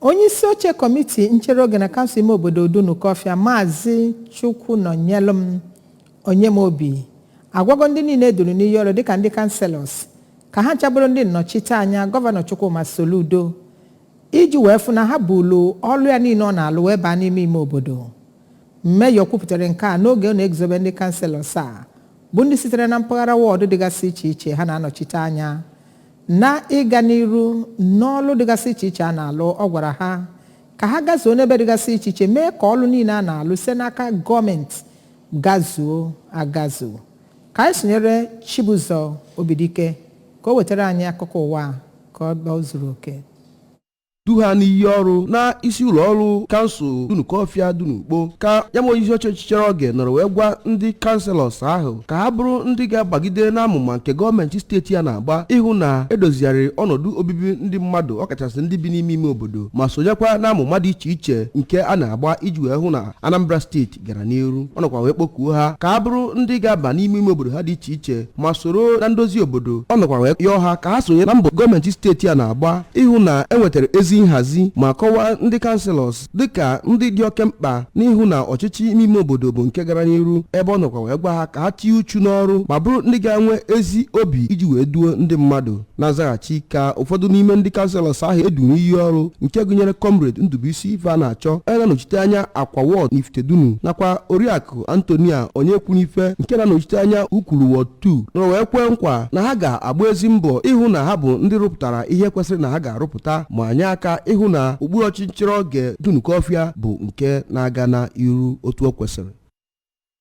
Onye isi oche kọmiti nchere oge na kansụl ime obodo Dunukọfịa, Maazị Chukwunọnyelụm Onyemobi, agwago ndị niile eduru n'iyi ọrụ dịka ndị councillors ka ha chabụrụ ndị nnọchiteanya Gọvanọ Chukwuma Soludo iji wee fụ na ha bulu ọlụ ya niile ọ na-alụ wee baa n'ime ime obodo. Meyọ kwupụtara nke a n'oge ọ na-eguzobe ndị councillors a bụ ndị sitere na mpaghara wọdụ dịgasị iche iche ha na-anọchite anya na ịga n'iru n'ọlụ dịgasị iche iche a na-alụ. Ọ gwara ha ka ha gazuo n'ebe dịgasị iche iche, mee ka ọlụ niile a na-alụ site n'aka gọọmenti gazuo agazu. Ka anyị sonyere Chibụzọ Obidike ka o wetara anyị akụkọ ụwa ka ọ zuru oke. Du ha n'iyi ọrụ na isi ụlọ ọrụ kansụl Dunukọfịa dị n'Ukpo, ka ya ma onyeisi oche chere oge nọrọ wee gwa ndị councillors ahụ ka ha bụrụ ndị ga-agbagide n'amụma nke gọọmenti steeti ya na-agba ịhụ na edozigharịrị ọnọdụ obibi ndị mmadụ, ọkachasị ndị bi n'ime ime obodo, ma sonyekwa n'amụma dị iche iche nke a na-agba iji wee hụ na Anambra Steeti gara n'iru. Ọ nọkwa wee kpọkuo ha ka ha bụrụ ndị ga-aba n'ime ime obodo ha dị iche iche ma soro na ndozi obodo. Ọ nọkwa wee yọọ ha ka ha sonye na mbọ gọọmenti steeti a na-agba ịhụ na enwetara ezi nhazi, ma kọwaa ndị councillors dịka ndị dị oke mkpa n'ịhụ na ọchịchị ime ime obodo bụ nke gara n'iru, ebe ọ nọkwa wee gwa ha ka ha tinye uchu n'ọrụ ma bụrụ ndị ga-enwe ezi obi iji wee duo ndị mmadụ. Na nzaghachi, ka ụfọdụ n'ime ndị councillors ahụ edu n'iyi ọrụ, nke gụnyere Comrade Ndubuisi Ife a na-achọ, onye na-anọchite anya Akwa Ward n'Ifitedunu, nakwa Oriakụ Antonia Onyekwunife, nke na-anọchite anya Ukwulu Ward 2, nọrọ wee kwee nkwa na ha ga-agba ezi mbọ ịhụ na ha bụ ndị rụpụtara ihe kwesịrị na ha ga-arụpụta, ma nye aka ịhụ na okpuru ọchịchịrị oge Dunukọfịa bụ nke na-aga n'iru otu o kwesịrị.